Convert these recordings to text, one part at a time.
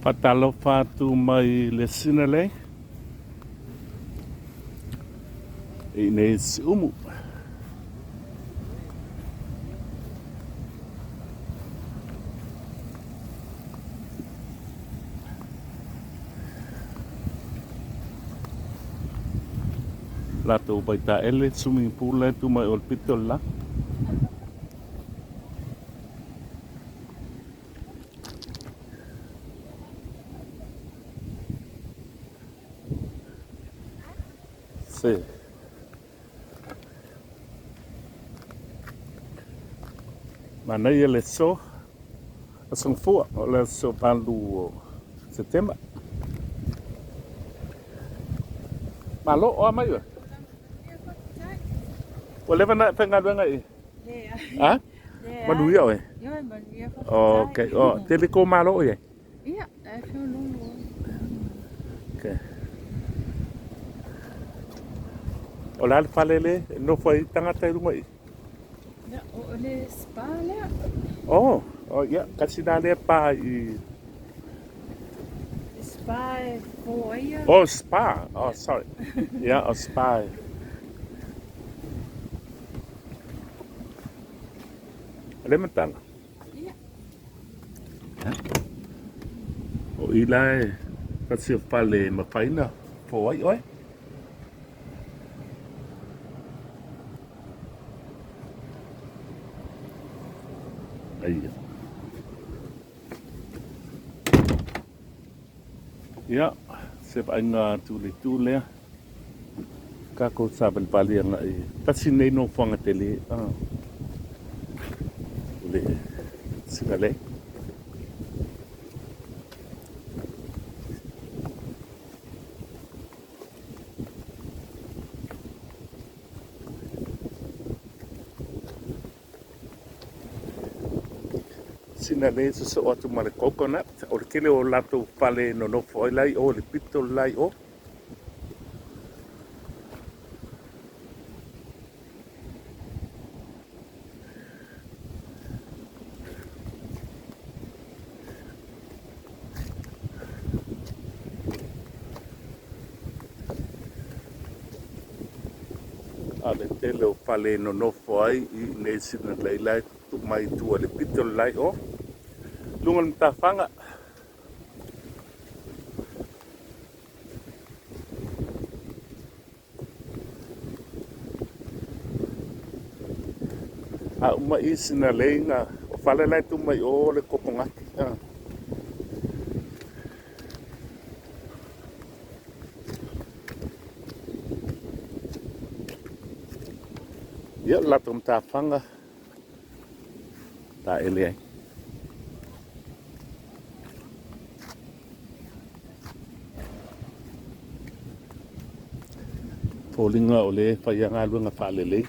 Faatalofa atu mai le Sinalei i nei Siumu. Latou vaitaele swimming pool la e tu mai o le pito le la. Se. Manaia le aso, aso Gafua, o le aso 8 o Setema. Malo, o a mai oe? Ua leva ona e faigaluega i i? Leai. A? Leai. Manuia oe? Ioe, manuia faafetai. Okay. O, tele kou malo o i ai? Ia, e feoloolo. Okay. O le a le fale le e nofo ai tagata i luga i? Ia, o le spa lea. Oh, oh ia, kasi la lea pa i... Le spa e fo ai ia. Oh, spa. Oh, sorry. Yeah, oh, spa. O le matala. Ia. O i la e tasi o fale e mafai ona fo ai oe. Aia. Ia, se vaaiga atu i le itu lea. Tatou savalivali agai tasi nei nofoaga tele o le Sinalei. Sina le sosoo atu ma le coconut, o le tele o latou fale e nonofo ai la i o i le pito le la i o. A o le tele o fale e nonofo ai i inei i Sinalei la e tuu mai i tua i le pito le la i o. Luga o le matafaga. A uma i Sinalei na o fale la e tuu mai o le kokonati. Ia, o le latou matafaga taele ai. Foliga o lea e fai a galuega faalelei.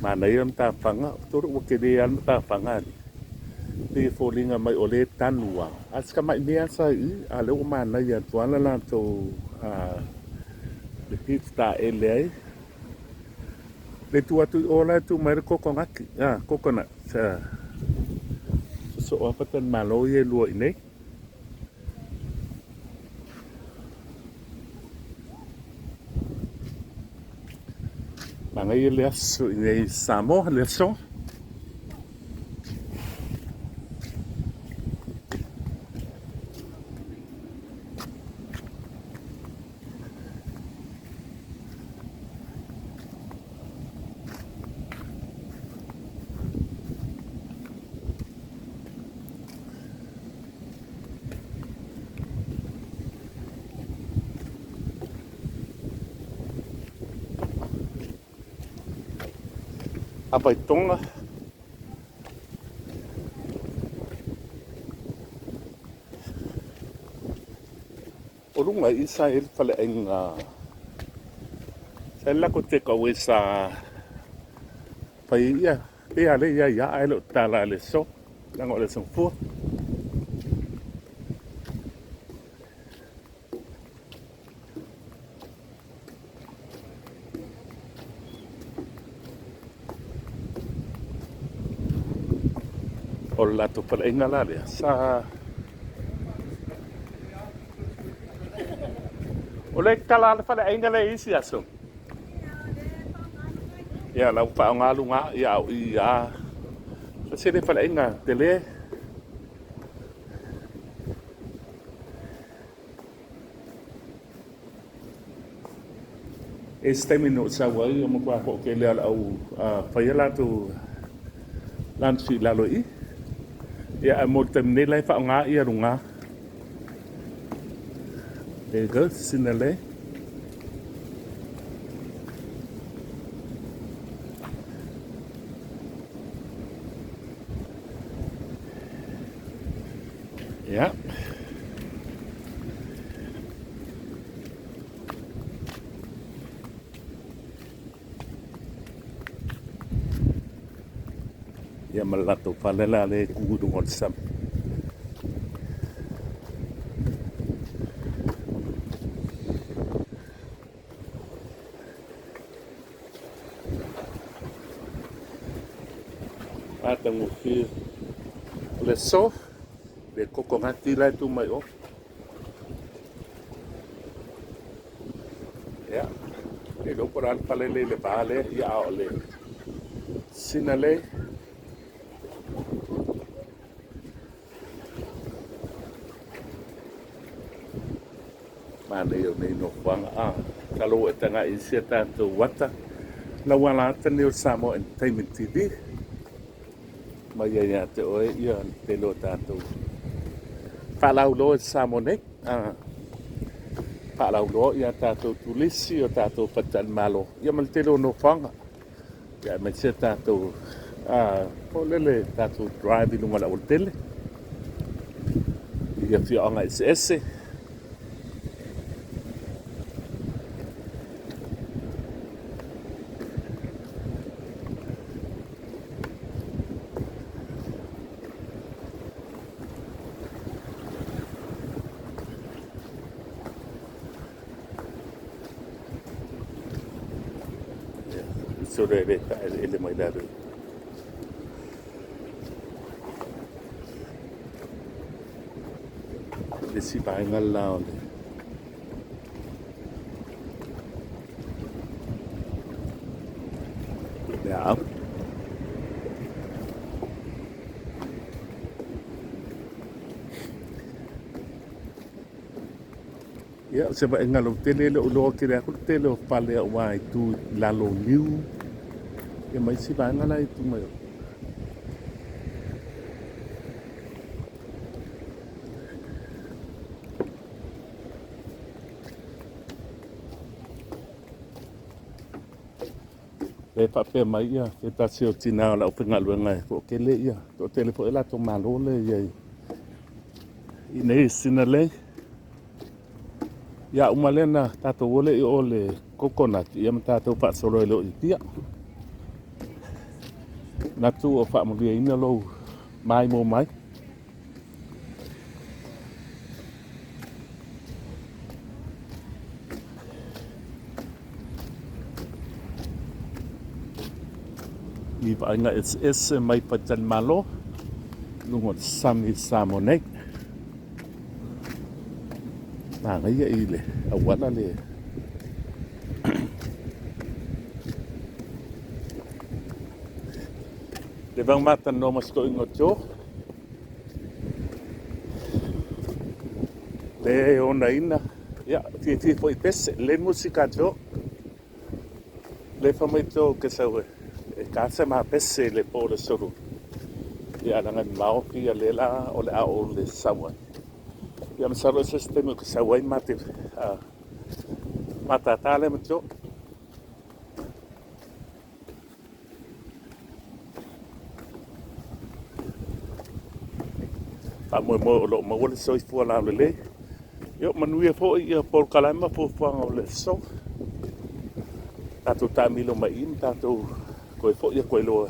Manaia le matafaga, tolu ua tele lava le matafaga alii. Pei e foliga mai o lea e tanu lava. A o si tamai mea lava sa i i, a o lea ua manaia atu lava le latou le beach taele ai. Le tu atu i o la e tu mai le kokonati, coconut. Sosoo lava faletalimalo ia e lua i inei. Manaia le aso i inei i Samoa, le aso. Apaitoga. O luga i sa i ai le faleaiga sa i ai le latou takeaway sa fai ai ia Pei a lea i ai lava ae le o tatala i le aso, leaga o le Aso Gafua. O le latou faleaiga la lea sa O le tala le faleaiga le isi aso. Ia la ua faaaoga luga ia au i a. Se le faleaiga tele. E se taimi na ou sau ai, ua matua toatele lava o le au faia latou lunch i lalo i i. Ia, ae mo le taimi nei la e faaaoga ia luga. There you go, Sinalei. Yeah. Ia ma le latou fale la lea e tu i luga o le sami. Matagofie. O le aso, le kokonati la e tu mai o. Ia, le iloa po o le a le fale lea i le va lea, ia a o le Sinalei. Manaia o nei nofoaga. A, masalo ua e tagai i si a tatou ata. Lau ala ata nei o le Samoa Entertainment TV. Mai ai ia te oe ia le tele o tatou faalauiloa i Samoa nei. A, faalauiloa ia tatou turisi, o tatou faletalimalo, ia ma le tele o nofoaga. Ia aemaise tatou a, po o lele tatou drive i luga o le aualatele i afioaga eseese. Uso le le taeleele mai lalo i le isi vaega la o le meaau. Ia, o se vaaiga lautele e le o iloa tele atu le tele o fale aua e tu i lalo o niu, ia ma isi vaega la e tu mai. Le faapea mai ia se tasi o tinā o le aufaigaluega e toatele ia, toatele foi latou malo lea i ai i nei Sinalei. Ia uma lea na tatou o lea i o le coconut ia ma tatou faasolo ai loa i Apia. Manatu ua faamanuiaina lou maimoa mai. I vaaiga eseese mai faletalimalo i luga o le sami i Samoa nei. Manaia i le auala le Le vang mata no ma sto ingo tio. Le ona ina. Ia, fiafia foi pese. Le musika tio. Le fa mai tio ke sau e. E ka se ma pese le po le solo. Ia, langa ni mao pia le la o le a o le sau ai. Ia, masalo e se se taimi o ke sau ai ma te matata le ma tio. Faamoemoe o lo o maua le soifua laulelei. Ia manuia foi ia polokalame ma fuafuaga o le aso. Tatou taamilo mai i ma tatou toe foi atu ai loa.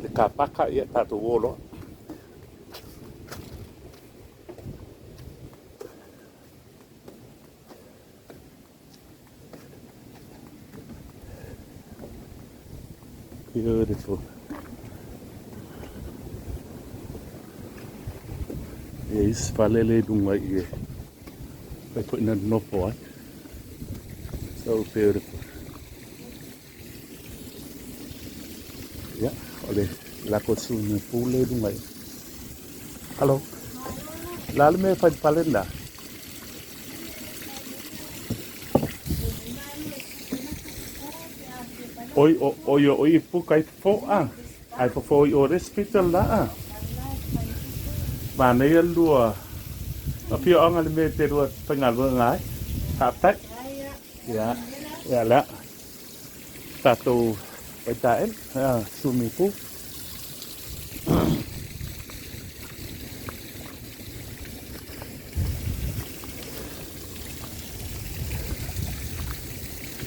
I le kapaka, ia tatou o loa. Beautiful. Ia isi fale le i luga i e. Fai foi na nofo ai. So beautiful. Ia, o le lako swimming pool le i luga i. Hello. La le mea e fai le fale lena? Oi, o, oi, o, oi, puka i fofo, a. Ai fofo i o le hospital la, a. Manaia lua, afioaga le mea e te lua faigaluega ai. Faafetai. Ia, ia lea. Tatou vaitaele, swimming pool.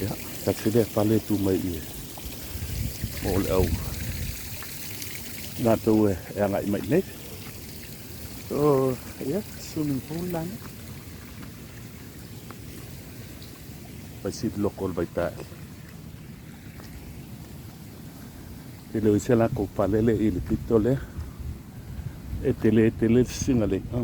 Ia, tasi lea fale tu mai i mo le au latou e agai mai nei. So, ia, swimming pool lana. Fai si loko o le vaitaele. E le o se latou fale le i le pito lea. E tele tele le sisiga le i'a.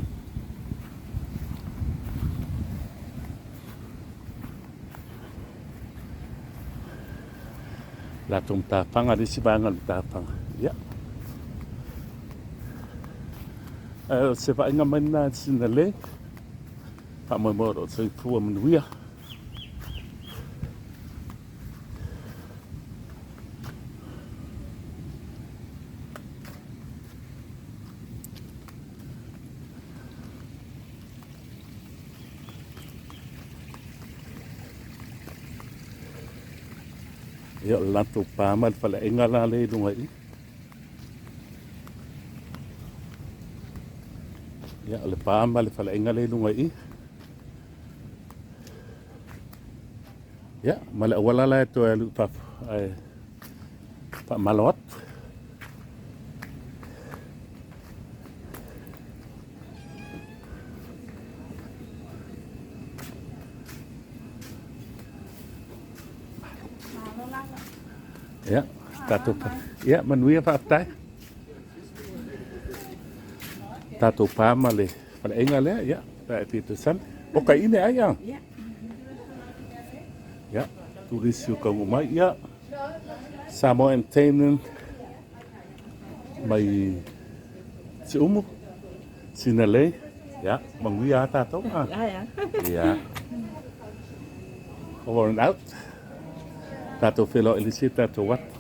Latou matafaga le isi vaega o le matafaga. Ia. Ae o se vaaiga mai lena sina le. Faamoemoe o lo o soifua manuia. Ia, o le latou pa ma le faleaiga la lea i luga i i. Ia, o le pa ma le faleaiga lea i luga i i. Ia, ma le auala la e toe alu i fafo, ae faamalo atu. Ia, tatou pa. Ia, manuia faafetai. Tatou pa ma le faleaiga lea, ia, pe a e fia fesoasoani. O ka ine ai a? Ia, turisi o kaunga mai, ia. Samoa Entertainment mai Siumu, Sinalei, ia, manuia a tatou. Ah. Ia. Over and out. Tatou feiloai i le isi tatou atu.